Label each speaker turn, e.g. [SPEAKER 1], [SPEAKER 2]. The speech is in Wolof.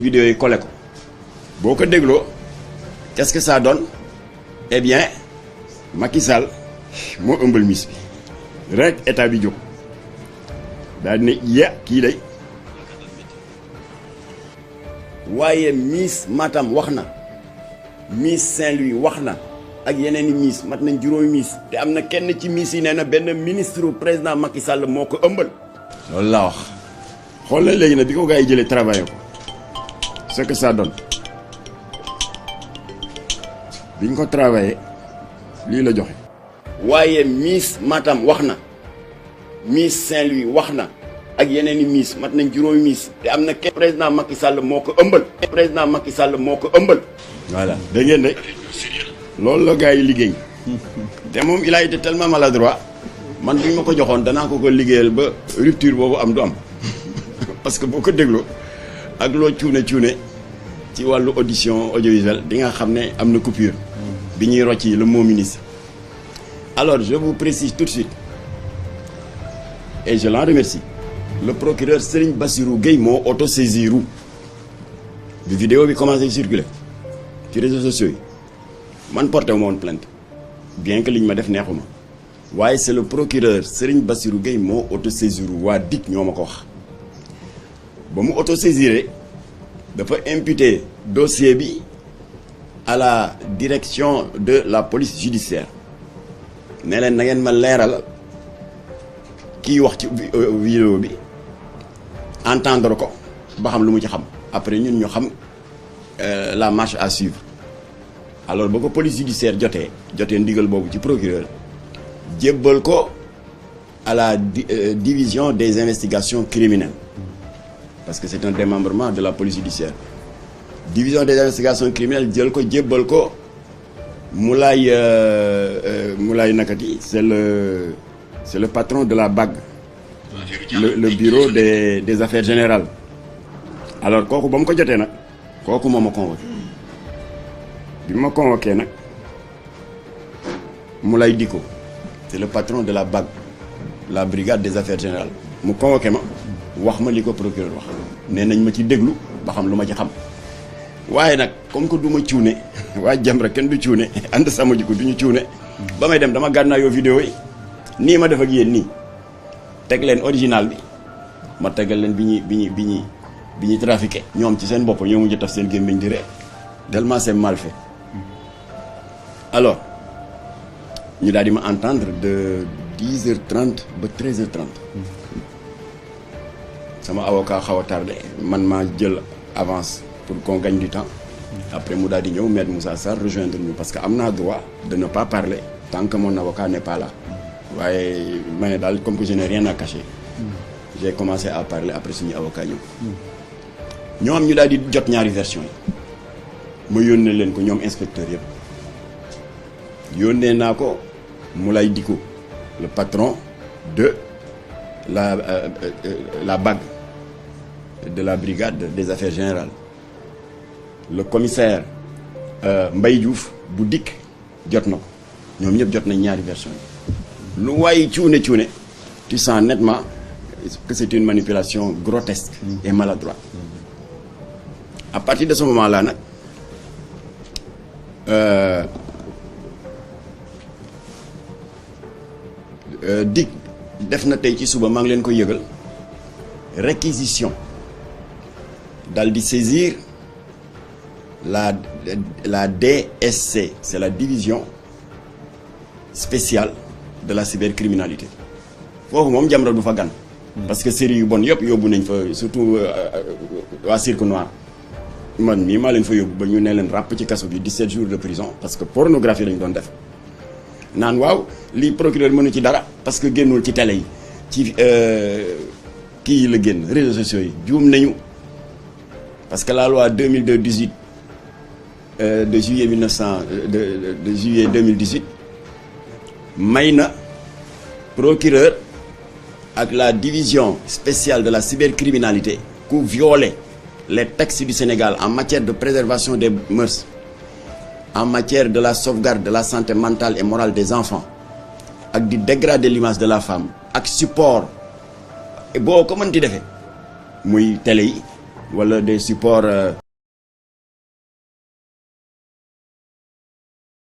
[SPEAKER 1] vidéo yi collé ko boo ko dégloo qu'est-ce que ça donne? Eh bien Macky Sall moo ëmbal miss bi rek état bi jóg daal di ne ya kii day waaye Miss Matam wax na Miss Saint-Louis wax na ak yeneen i miss mat nañ juróomi miss te am na kenn ci miss yi nee na benn ministre président Macky Sall moo ko ëmbal. loolu laa wax xool na léegi nag bi ko gars yi jëlee travaillé ko ce que ça donne biñ ko travaillé lii la joxe. waaye Miss Matam wax na Miss Saint-Louis wax na ak yeneen i miss mat nañ juróomi miss te am na kenn président Macky Sall moo ko ëmbal. président Macky Sall moo ko ëmbal. voilà dégg ngeen de loolu la gars yi liggéey te moom il a été tellement maladroit man bi ma ko joxoon danaa ko liggéeyal ba rupture boobu am du am parce que boo ko dégloo ak loo cuune ci wàllu audition audiovisuelle di nga xam ne am na coupure bi ñuy rocci le mot ministre. Alors je vous précise tout de suite et je l'en remercie le procureur Serigne Bassirou Gueye moo auto-saisiru bi vidéo bi commencé circuler ci réseaux sociaux yi man porté wu ma woon plainte bien que liñ ma def neexuma waaye c'est le procureur Serigne Bassirou Gueye moo auto-saisiru waa DIC ñoo ma ko wax ba mu auto-saisiré dafa imputer dossier bi à la direction de la police judiciaire ne leen na ngeen ma leeral kii wax ci vidéo bi entendre ko ba xam lu mu ci xam après ñun ñu xam la marche à suivre. Alors ba ko police judiciaire jotee ndigal boobu ci procureur jébbal ko à la division des investigations criminelles parce que c'est un démembrement de la police judiciaire. Division des investigations criminelles jël ko jébbal ko Moulay nakati c'est le patron de la BAG, le bureau des affaires générales. Alors kooku ba mu ko jotee nag kooku moo ma convoqué bi ma convoqué nag Moulay Diko c'est le patron de la BAG, la brigade des affaires générales mu convoqué ma wax ma li ko procureur wax nee nañ ma ci déglu ba xam lu ma ci xam waaye nag comme que du ma cuune waa Jamra kenn du cuune ànd sama jikko du ñu cuune ba may dem dama gànnaayoo vidéo yi nii ma def ak yéen nii teg leen original bi ma tegal leen bi ñuy trafiqué ñoom ci seen bopp ñoo mujj taf seen gémmiñ di ree tellement c'est mal fait. Alors ñu daal di ma entendre de 10h30 ba 13h30 sama avocat xaw a tardé man maa jël avance pour qu'on gagne du temps. Après mu daal di ñëw maître Moussa Sarr rejoindre ñu parce que am naa droit de ne pas parler tant que mon avocat n'est pas là. waaye ma ne daal comme que je n'ai rien à cacher. J'ai commencé à parler après suñu avocat ñëw. ñoom ñu daal di jot ñaari version yi ma yónnee leen ko ñoom inspecteur yëpp yónnee naa ko Moulay Diko le patron de la BAG, de la brigade des affaires générales, le commissaire Mbaye Diouf bu DIC jot na ko ñoom ñëpp jot nañ ñaari version yi lu waaye cuune tu sens nettement que c'est une manipulation grotesque et maladroite. À partir de ce moment-là nag DIC def na tey ci suba maa ngi leen ko yëgal réquisition dal di saisir la DSC, c'est la division spéciale de la cybercriminalité foofu moom Jamra du fa gan parce que série yu bon yëpp yóbbu nañ fa surtout waa Cirque Noir man mii maa leen fa yóbbu ba ñu ne leen ràpp ci kaso bi 17 jours de prison parce que pornographie lañu doon def naan waaw lii procureur mënu ci dara parce que génnul ci télé yi ci kii yi la génn réseaux sociaux yi juum nañu parce que la loi 2002-18 de juillet 2018 may na procureur ak la division spéciale de la cybercriminalité ku violer les textes du Sénégal en matière de préservation des mœurs, en matière de la sauvegarde de la santé mentale et morale des enfants ak di dégrader l'image de la femme ak support boo ko mën di defee muy télé yi wala des supports